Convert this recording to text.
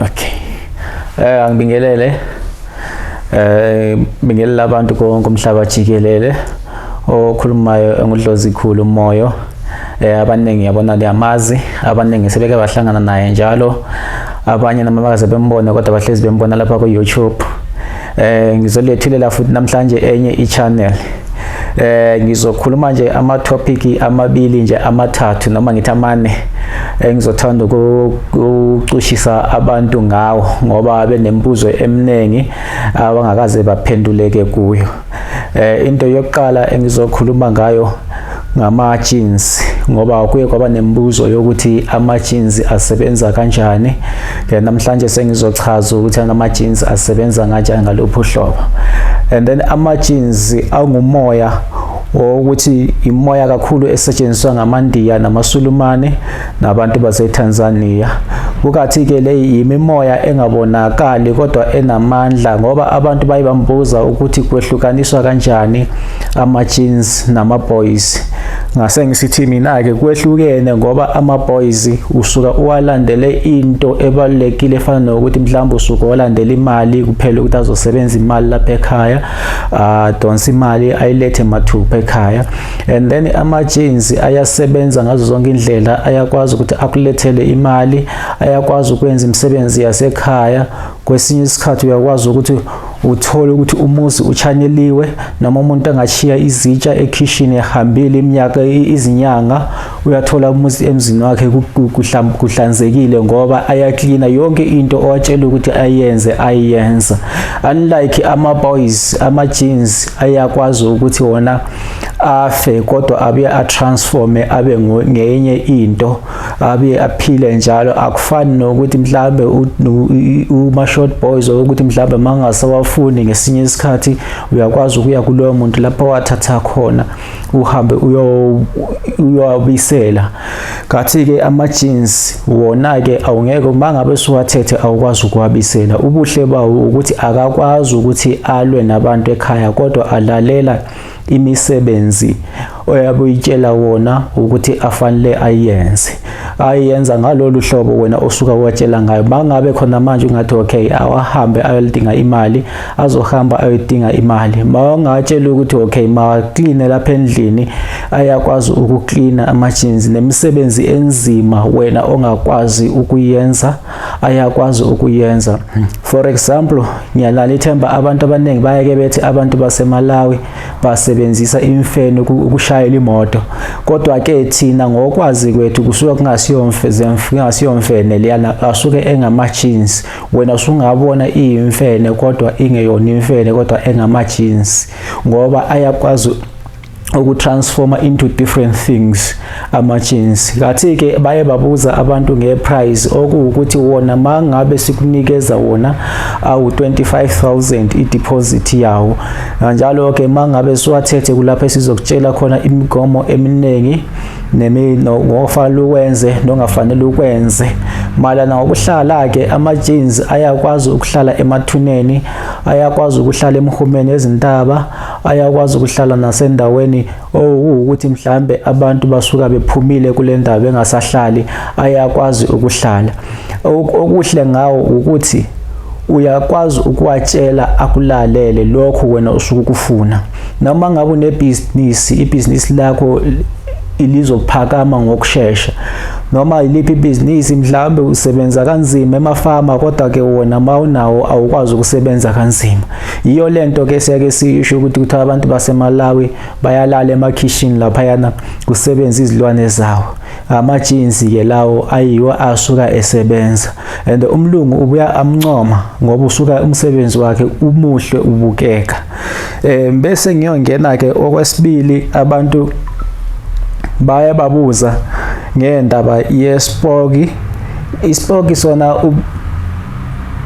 Okay. Angibingelele. Bingelela abantu konke umhlaba jikelele. Okhulumayo engudlozi khulu uMoyo. Abaningi yabona liyamazi, abaningi sebeke bahlangana naye njalo. Abanye noma bakaze bembone kodwa bahlezi bembona lapha ku YouTube. Ngizolethulela futhi namhlanje enye i-channel. Ngizokhuluma nje ama topic amabili nje, amathathu, noma ngithi amane, engizothanda ukucushisa abantu ngawo ngoba benembuzo eminingi abangakaze baphenduleke kuyo. Into yokuqala engizokhuluma ngayo ngama jeans, ngoba kuye kwaba nemibuzo yokuthi ama jeans asebenza kanjani. Ke namhlanje sengizochaza ukuthi ama jeans asebenza kanjani ngalophu hlobo. And then ama jeans angumoya wokuthi imoya kakhulu esetshenziswa ngamaNdiya namaSulumane nabantu baseTanzania. Kukathi ke le yimimoya engabonakali kodwa enamandla, ngoba abantu baye bambuza ukuthi kwehlukaniswa kanjani ama jeans nama boys. Ngase ngisithi mina ke kwehlukene, ngoba ama boys usuka uwalandele into ebalulekile efana nokuthi mhlawumbe usuka uwalandela imali kuphela, ukuthi azosebenza imali lapha ekhaya, adonsa imali ayilethe mathupha ekhaya. And then ama jeans ayasebenza ngazo zonke indlela, ayakwazi ukuthi akulethele imali, ayakwazi ukwenza imisebenzi yasekhaya. Kwesinye isikhathi uyakwazi ukuthi uthole ukuthi umuzi uchanyeliwe, noma umuntu angashiya izitsha ekhishini ehambile iminyaka, izinyanga, uyathola umuzi emzini wakhe kuhlanzekile ngoba ayaklina yonke into owatshela ukuthi ayenze, ayenza. Unlike ama boys, ama jeans ayakwazi ukuthi wona afe kodwa abuye atransforme abe ngenye into, abuye aphile njalo. Akufani nokuthi mhlambe uma short boys, ukuthi mhlambe mangasawafuni ngesinye isikhathi uyakwazi ukuya kuloyo muntu lapho wathatha khona, uhambe uyowabisela. Kathi ke ama jeans wona ke awungeke, mangabe suwathethe awukwazi ukuwabisela. Ubuhle bawo ukuthi akakwazi ukuthi alwe nabantu ekhaya, kodwa alalela imisebenzi oyabe uyitshela wona ukuthi afanele ayenze, ayenza ngalolu hlobo wena osuka watshela ngayo. Mangabe khona manje ungathi okay, awahambe ayolidinga imali, azohamba ayodinga imali. Mawungatshela ukuthi okay, mawakline lapha endlini, ayakwazi ukuklina ama-jeans. Nemisebenzi enzima wena ongakwazi ukuyenza, ayakwazi ukuyenza. For example, ngiyalala ithemba abantu abaningi bayeke bethi abantu baseMalawi basebenzisa imfene ukushayela imoto, kodwa ke thina ngokwazi kwethu kusuka kungasiyo mfene leyana, asuke engama-jeans. Wena usungabona iyimfene kodwa ingeyona imfene, kodwa engama-jeans, ngoba ayakwazi ukutransforma into different things ama-jeans. Kathi ke baye babuza abantu nge-price, okuwukuthi wona mangabe sikunikeza wona awu 25,000 i-deposit yawo. Kanjalo ke mangabe siwathethe kulapho esizokutshela khona imigomo eminingi ngofanele ukwenze nongafanele ukwenze mayelana ngokuhlala ke. Ama-jeans ayakwazi ukuhlala emathuneni, ayakwazi ukuhlala emhumeni ezintaba, ayakwazi ukuhlala nasendaweni owukuthi mhlambe abantu basuka bephumile kule ndawo bengasahlali, ayakwazi ukuhlala. Okuhle ngawo ukuthi uyakwazi ukuwatshela akulalele lokho wena usuke ukufuna. Noma ngabe unebhizinisi, ibhizinisi lakho ilizophakama ngokushesha. Noma iliphi ibhizinisi, mhlawumbe usebenza kanzima emafama, kodwa ke wona mawunawo awukwazi ukusebenza kanzima. Yiyo lento ke siyake sisho ukuthi kuthiwa abantu baseMalawi bayalala emakhishini laphayana, kusebenza izilwane zawo. Ama-jeans ke lawo ayiwo asuka esebenza, and umlungu ubuya amncoma ngoba usuka umsebenzi wakhe umuhle, ubukeka. Bese ngiyongena ke okwesibili, abantu baye babuza ngendaba yesipoki. Isipoki sona